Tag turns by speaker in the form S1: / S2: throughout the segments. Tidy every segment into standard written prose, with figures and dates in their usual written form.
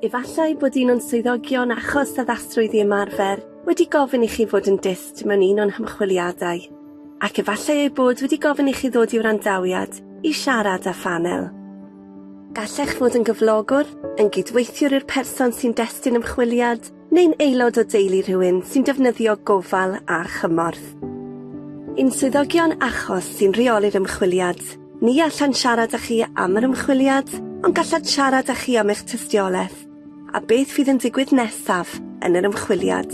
S1: Efallai bod un o'n swyddogion achos addasrwydd i ymarfer wedi gofyn i chi fod yn dyst mewn un o'n hymchwiliadau, ac efallai eu bod wedi gofyn i chi ddod i wrandawiad i siarad â phanel. Gallech fod yn gyflogwr, yn gydweithiwr i'r person sy'n destun ymchwiliad, neu'n aelod o deulu rhywun sy'n defnyddio gofal a chymorth. Ein swyddogion achos sy'n rheoli'r ymchwiliad. Ni allant siarad â chi am yr ymchwiliad, ond gallant siarad â chi am eich tystiolaeth a beth fydd yn digwydd nesaf yn yr ymchwiliad.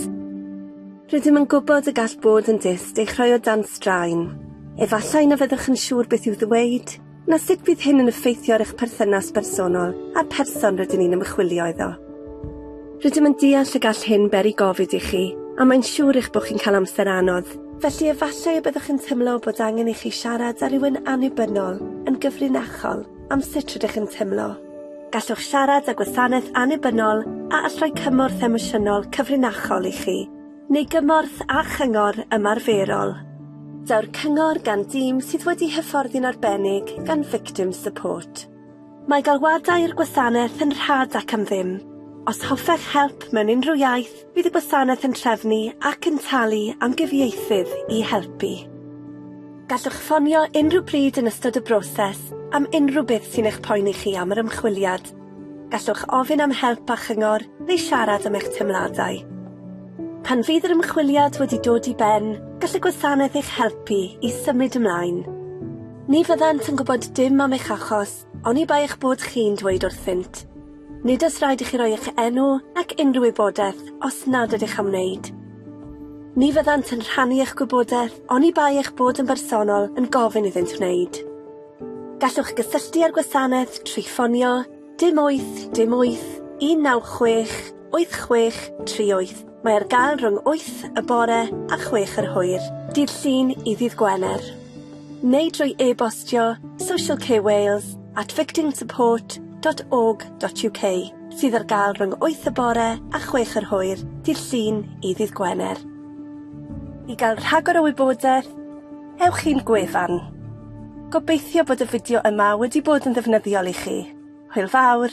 S1: Rydym yn gwybod y gall bod yn dyst eich rhoi o dan straen. Efallai na fyddwch yn siŵr beth i'w ddweud, na sut bydd hyn yn effeithio ar eich perthynas bersonol â'r person rydyn ni'n ymchwilio iddo. Rydym yn deall y gall hyn beri gofid i chi, a mae'n siŵr eich bod chi'n cael amser anodd, felly efallai y byddwch yn teimlo bod angen i chi siarad â rhywun annibynnol yn gyfrinachol am sut rydych yn teimlo. Gallwch siarad â gwasanaeth annibynnol a all roi cymorth emosiynol cyfrinachol i chi, neu gymorth a chyngor ymarferol. Daw'r cyngor gan dîm sydd wedi hyfforddi'n arbennig gan Victim Support. Mae galwadau i'r gwasanaeth yn rhad ac am ddim. Os hoffech help mewn unrhyw iaith, bydd y gwasanaeth yn trefnu ac yn talu am gyfieithydd i helpu. Gallwch ffonio unrhyw bryd yn ystod y broses am unrhyw beth sy'n eich poeni chi am yr ymchwiliad. Gallwch ofyn am help a chyngor neu siarad am eich teimladau. Pan fydd yr ymchwiliad wedi dod i ben, gall y gwasanaeth eich helpu i symud ymlaen. Ni fyddant yn gwybod dim am eich achos, oni bai eich bod chi'n dweud wrthynt. Nid oes rhaid i chi roi eich enw nac unrhyw wybodaeth os nad ydych am wneud. Ni fyddant yn rhannu eich gwybodaeth oni bai eich bod yn bersonol yn gofyn iddynt wneud. Gallwch gysylltu â'r gwasanaeth trwy ffonio dim 8 dim 8 196 8638. Mae ar gael rhwng 8 y bore a 6 yr hwyr, dydd Llun i ddydd Gwener. Neu drwy e-bostio socialcarewales at victimsupport.org.uk sydd ar gael rhwng 8 y bore a 6 yr hwyr, dydd Llun i ddydd Gwener. I gael rhagor o wybodaeth, ewch i'n gwefan. Gobeithio bod y fideo yma wedi bod yn ddefnyddiol i chi. Hwyl fawr!